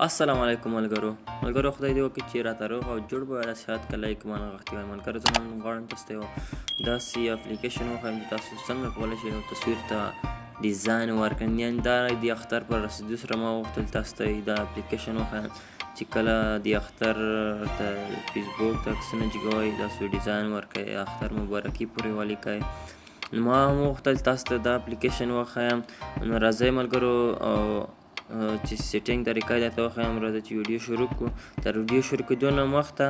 السلام علیکم ملګرو ملګرو، خدای دې وکړي چې راته روغ او جوړ به وای. صحت کله کوم غښتي وای. ملګرو، زه نن غواړم تاسو ته یو داسې اپلیکیشن وښایم چې تاسو څنګه کولی شئ یو تصویر ته ډیزاین ورکړئ. یعنې دا د اختر پر رسېدو سره ما غوښتل تاسو ته دا اپلیکیشن وښایم چې کله د اختر ته فیسبوک ته عکسونه جګوئ، تاسو ډیزاین ورکړئ، اختر مبارکي پورې ولیکئ. نو ما هم وغوښتل تاسو ته دا اپلیکیشن وښایم. نو راځئ ملګرو، او چې setting طریقه درته وښایم. راځئ چې ویډیو شروع کړو. تر ویډیو شروع کېدو نه مخته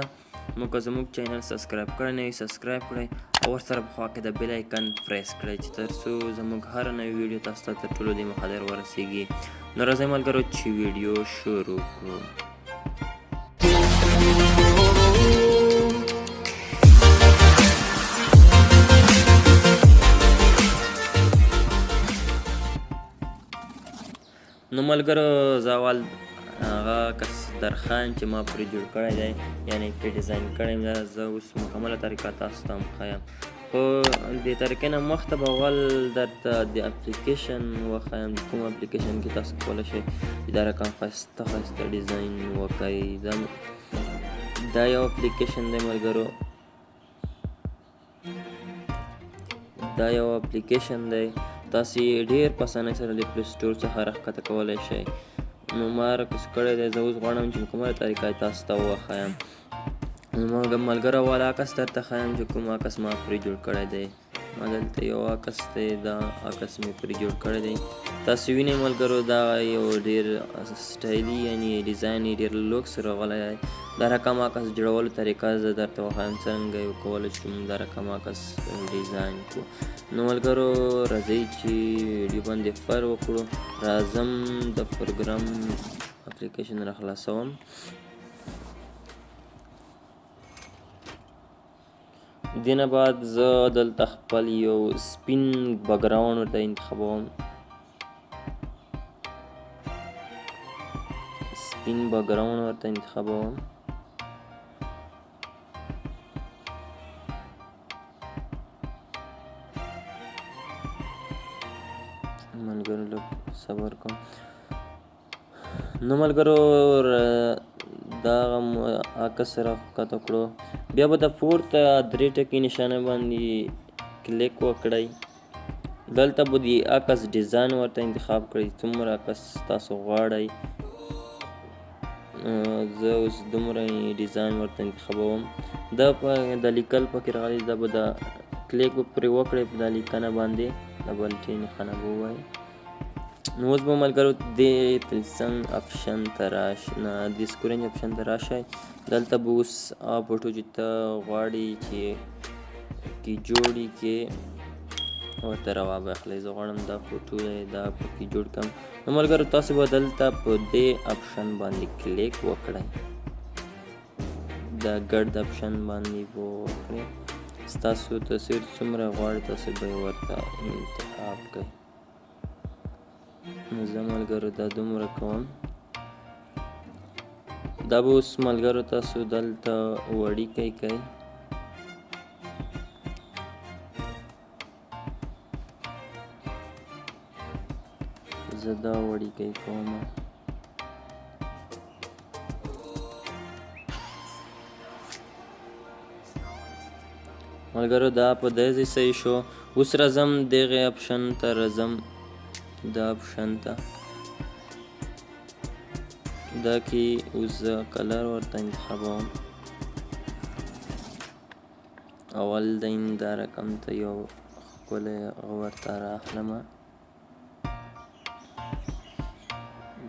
مو که زموږ channel subscribe کړی نه وي، subscribe کړئ او ورسره په خوا کې د bell icon press کړئ چې تر څو زموږ هره نوې ویډیو تاسو ته تر ټولو دې مخدر ورسیږي. نو راځئ ملګرو چې ویډیو شروع کړو. نو ملګرو، زه اول هغه کس درښایم چې ما پرې جوړ کړی دی، یعنې پرې ډیزاین کړی دی. زه اوس مکمله طریقه تاسو ته هم ښایم، خو دې طریقې نه مخته به اول درته د اپلیکیشن وښایم، د کوم اپلیکیشن کې تاسو کولی شئ چې دا رقم ښایسته ښایسته ډیزاین وکړئ. دا یو اپلیکیشن دی ملګرو، دا یو اپلیکیشن دی، تاسو یې ډېر په اسانۍ سره د Play Store څخه راښکته کولی شئ. نو ما راکوز کړی دی. زه اوس غواړم چې مکمله طریقه یې تاسو ته وښایم. نو ملګرو، اول عکس درته ښایم چې کوم عکس ما پرې جوړ کړی دی. ما دلته یو عکس دی، دا عکس مې پرې جوړ کړی دی. تاسو وینئ ملګرو، دا یو ډېر سټایلي، یعنې ډیزاین یې ډېر لوکس راغلی دی. دا رقم عکس جوړولو طریقه زه درته وښایم څنګه یې وکولی شو موږ دا رقم عکس ډیزاین کړو. نو ملګرو، راځئ چې ویډیو باندې فر وکړو. راځم د پروګرام اپلیکیشن را خلاصوم. دې نه بعد زه دلته خپل یو سپین background ورته انتخابوم. سپین background ورته انتخابوم. ملګرو لږ صبر کوم. نو ملګرو، دا عکس راښکته کړو. بیا به د پورته درې ټکي نشانه باندې کلیک وکړئ. دلته به د عکس ډیزاین ورته انتخاب کړئ، څومره عکس تاسو غواړئ. زه اوس دومره ډیزاین ورته انتخابوم. دا د لیکل پکې راغلي، دا به د کلیک به پرې وکړئ په دا لیکنه باندې، د بلټې نښانه به ووایئ. نو اوس به ملګرو دې پلسنګ option ته راشئ، نه د سکرین option ته راشئ. دلته به اوس هغه فوټو چې ته غواړې چې کې جوړې کې ورته راوبخلئ. زه غواړم دا فوټو دی، دا پکې جوړ کړم. نو ملګرو، تاسو به دلته په دې option باندې کلیک وکړئ، دا ګرد option باندې به وکړئ. ستاسو تصویر څومره غواړئ تاسو به یې ورته انتخاب کړئ. نو زه ملګرو دا دومره کوم. دا به اوس ملګرو تاسو دلته وړیکی کړئ. زه دا وړیکی کوم. ملګرو دا په دې ځای صحیح شو. اوس راځم دغې option ته، راځم دا option ته، دا کې اوس زه color ورته انتخابوم. اول دا رقم ته یو ښکلی هغه ورته راخلم.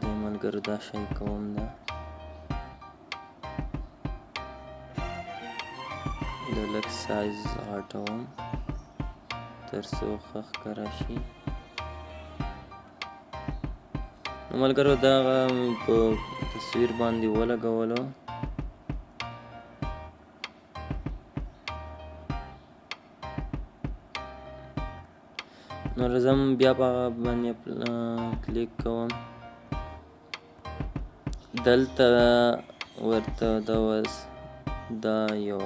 دی ملګرو دا شی کوم، دا د لږ سایز غټوم تر څو ښه ښکاره شي. نو ملګرو دا په تصویر باندې ولګولو. نو راځم بیا په هغه باندې کلیک کوم. دلته ورته دا وس دا یو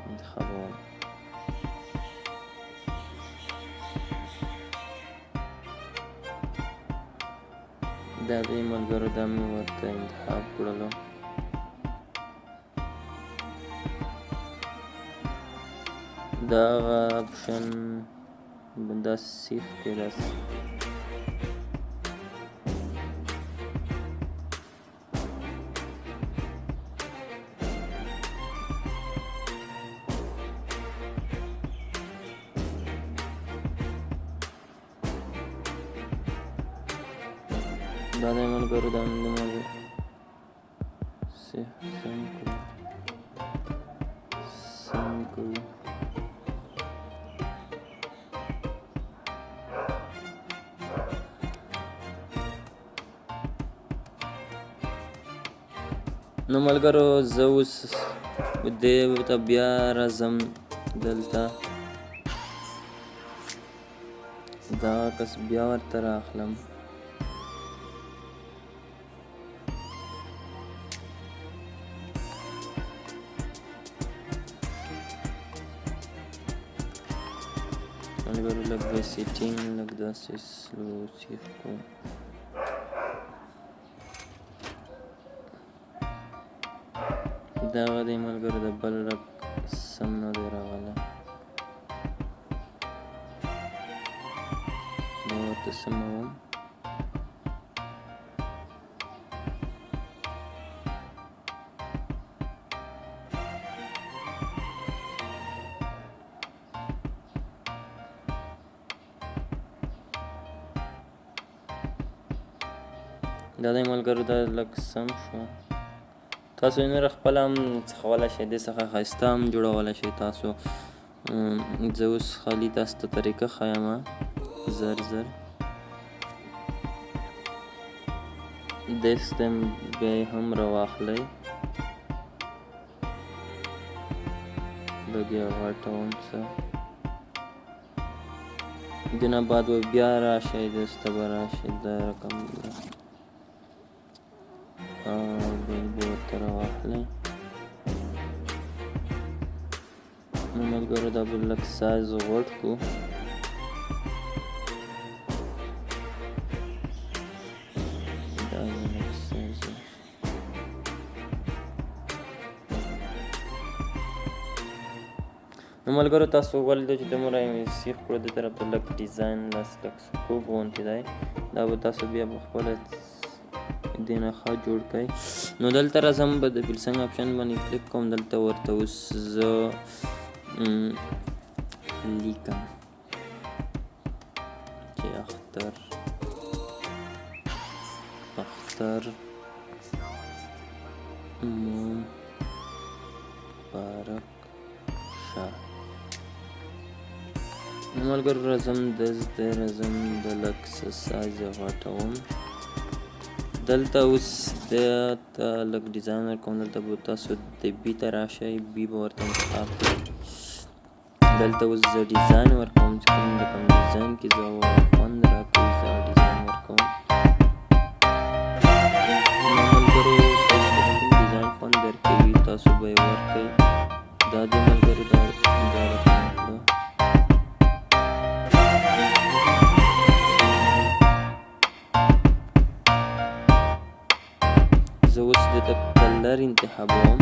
انتخابوم. دا دی ملګرو، دا مې ورته انتخاب کړلو. دا هغه اپشن دا سیخ کې داسې دا دی ملګرو، دا مې دومره سیخ سم کړو سم کړو. نو ملګرو زه اوس دې ته بیا راځم، دلته دا کس بیا ورته راخلم. ملګرو لږ به سیټینګ لږ داسې سلو سیخ کوم. دغه دی ملګرو، د بل رنګ سم نه دی راغلی، دا ورته سموم. دا دی ملګرو، دا لږ سم شو. تاسو یې نور خپله هم څخولی شئ، دې څخه ښایسته هم جوړولی شئ تاسو. زه اوس خالي تاسو ته طریقه ښایم زر زر. دې ټایم بیا یې هم راواخلئ، لږ یې غټوم څه. دې نه بعد به بیا راشئ، داسې به راشئ دا رقم بل به ورته راواخلئ. نو ملګرو دا به لږ سایز غوټ کړو. دا به لږ سایز نو ملګرو تاسو ولیدو چې دومره یې سیخ کړو. دې طرف ته لږ ډیزاین داسې لږ سکوب غوندې دی، دا به تاسو بیا په خپله دې نه ښه جوړ کړئ. نو دلته راځم، به د فلسنګ اپشن باندې کلیک کوم. دلته ورته اوس زه لیکم چې اختر اختر مبارک شه. نو ملګرو راځم دلته راځم، د لږ څه سایز یې غټوم. دلته اوس ته لږ ډیزاین ورکوم. دلته به تاسو د بي ته راشئ، بي به ورته انتخاب کړئ. دلته اوس زه ډیزاین ورکوم چې کوم رقم ډیزاین کې زه خوند راکوي، زه ډیزاین ورکوم. نو ملګرو تاسو ته کوم ډیزاین خوند درکوي تاسو به یې ورکړئ. دا دی ملګرو، دا رقم کړو. زه اوس دې ته کلر انتخابوم.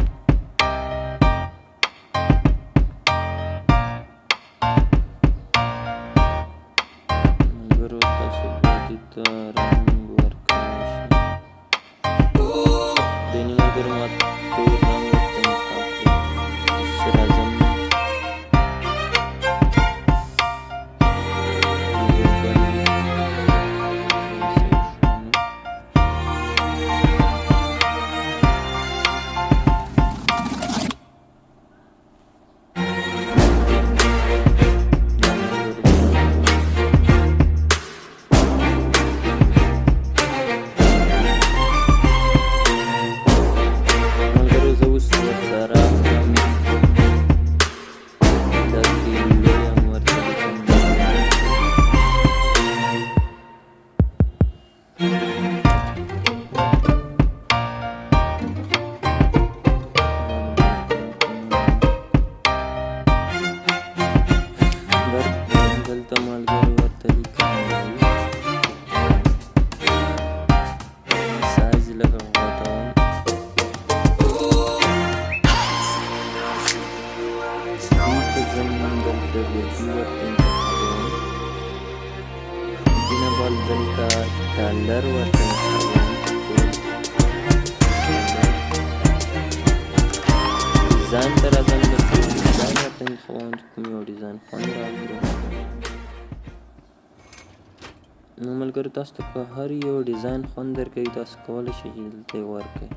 ملګرو تاسو به دې ته رنګ ورکولی شئ. دی نه ملګرو ما تور رنګ ورته انتخاب کړو. اوس راځم جی ورته انتخابوم، دینه بل دلته کلر ورته انتخابوم. ډیزاین ته راځم، دلته یو ډیزاین ورته انتخابوم چې کوم یو ډیزاین خوند راکړي. نو ملګرو تاسو ته که هر یو ډیزاین خوند درکوي تاسو کولی شئ چې دلته یې ورکړئ.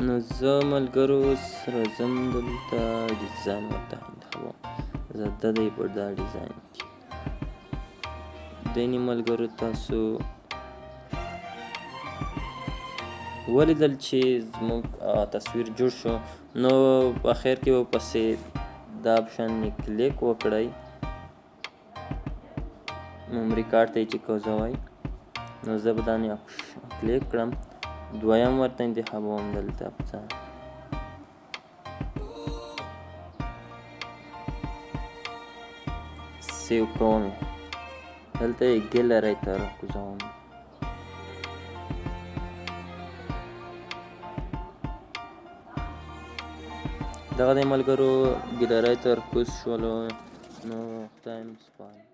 نو زه ملګرو اوس راځم دلته ډیزاین ورته انتخابوم، زه دی په دا ډیزاین کې دیني. ملګرو تاسو ولیدل چې زموږ تصویر جوړ شو. نو په اخر کې به پسې دا اپشن کلیک وکړئ، میموري کارت ته یې چې کوزوئ. نو زه به دا کلیک کړم، دویم ورته انتخابوم دلته څه سیو کوم، دلته یې ګیلرۍ ته راکوزوم. دغه دی ملګرو ګیلرۍ ته ورکوز شولو. نو خدای مو سپارم.